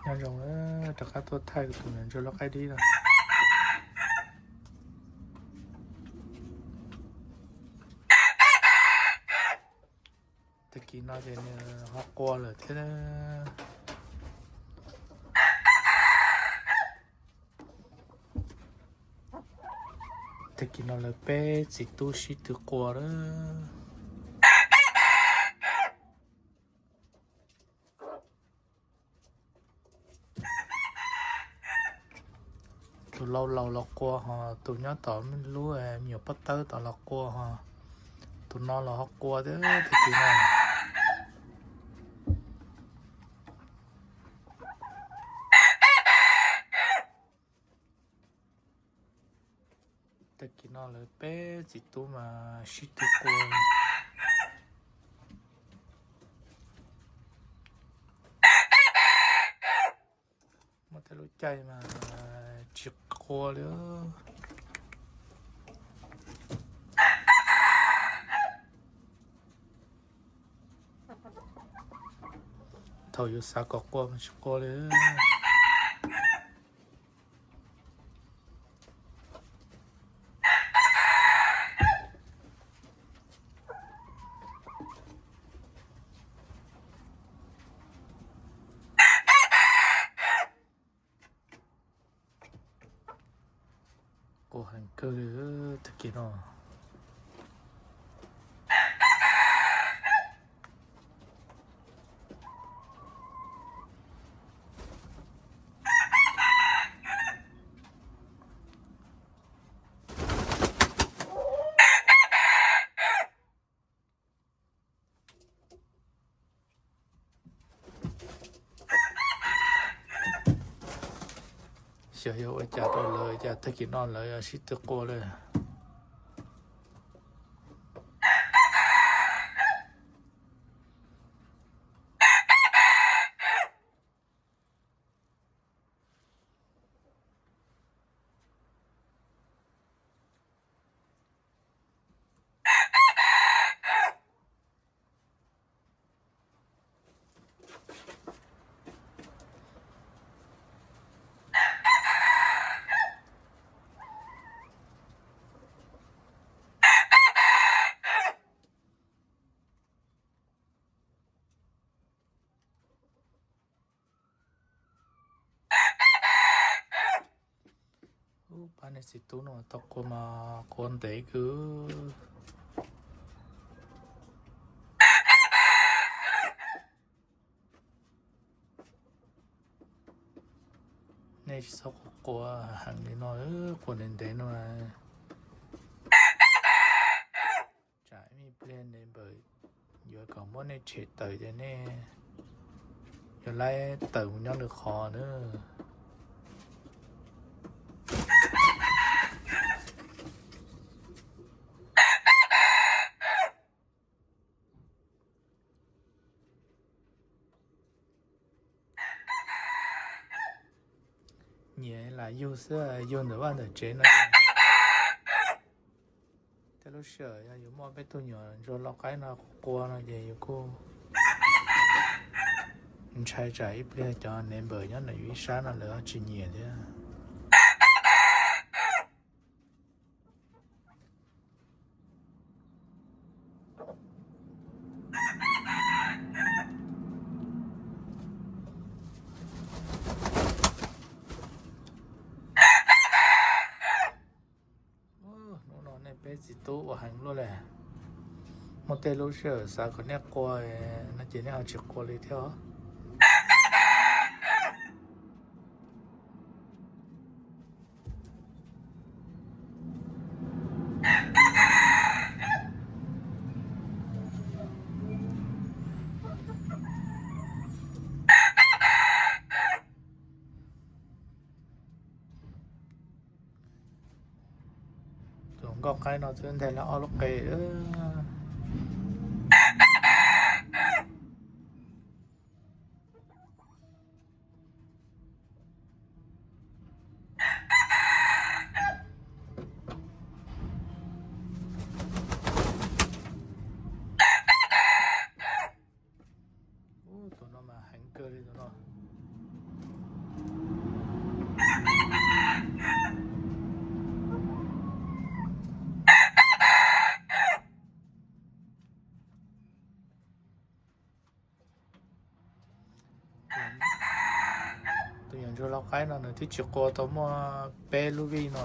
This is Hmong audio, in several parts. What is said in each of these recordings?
Nyob zoo, rov qab tuaj thaij kuv tus ntsuag loj qaib dib no. Tag kis no ces nws ho qua lawm thiab. Tag kis no lawv peb txiv tub sib tw qua lawm. Tus laus laus los qua ho, tus nyob tom lub me nyuam pob tawb tom los qua ho, tus no los ho qua thiab tag kis no. Tag kis no lawv peb txiv tub mas sib tw qua. Muaj tej lub caij mas tsis qua li. Thaum yus xav kom qua mas tsis qua li. Qua heev kawg li tag kis no. Xyov yog ua cas rau lawv cas tag kis no lawv sib tw qua li. Ub, pab nej txiv tub no tau qua mas qua ntev kawg. Nej tsis txhob qua heev li no, qua ntev ntev no. Tsam ib me pliag neighbor yuav kom muab nej tshem tawm ces nej yuav laib tawm mus nyob lwm qhov na. Nyiam lam yug xwb, yug ntawm vaj ntawm tsev no. Tej lub sij hawm yog yus muaj peb tug nyuam ntsuag lau qaib no qua no ces yus kuj ntshai tsam ib pliag cov neighbor nyob ntawm yus ib sab no lawv tsis nyiam thiab. Hnub no nej peb txiv tub ua heev luaj li. Muaj tej lub sij hawm xav kom nej qua no ces nej ho tsis qua li thiab os. Tus nkauj qaib no twb nteg lawm ob lub qe. Ub, tus no mas heev kawg li tus no. Tus lau qaib no nws twb tsis qua tau muaj peb lub vij no.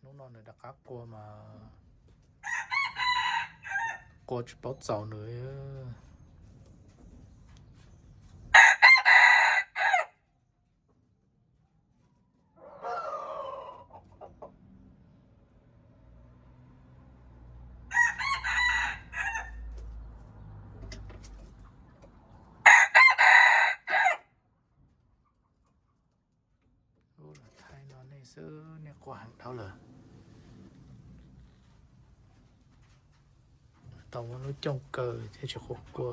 Hnub no nws rov qab qua mas qua tsis paub txaus nws. Ub, los thaij no nej xwb, nej qua heev dhau lawm. Tau muaj lub cooj kaw thiab tsis qua qua.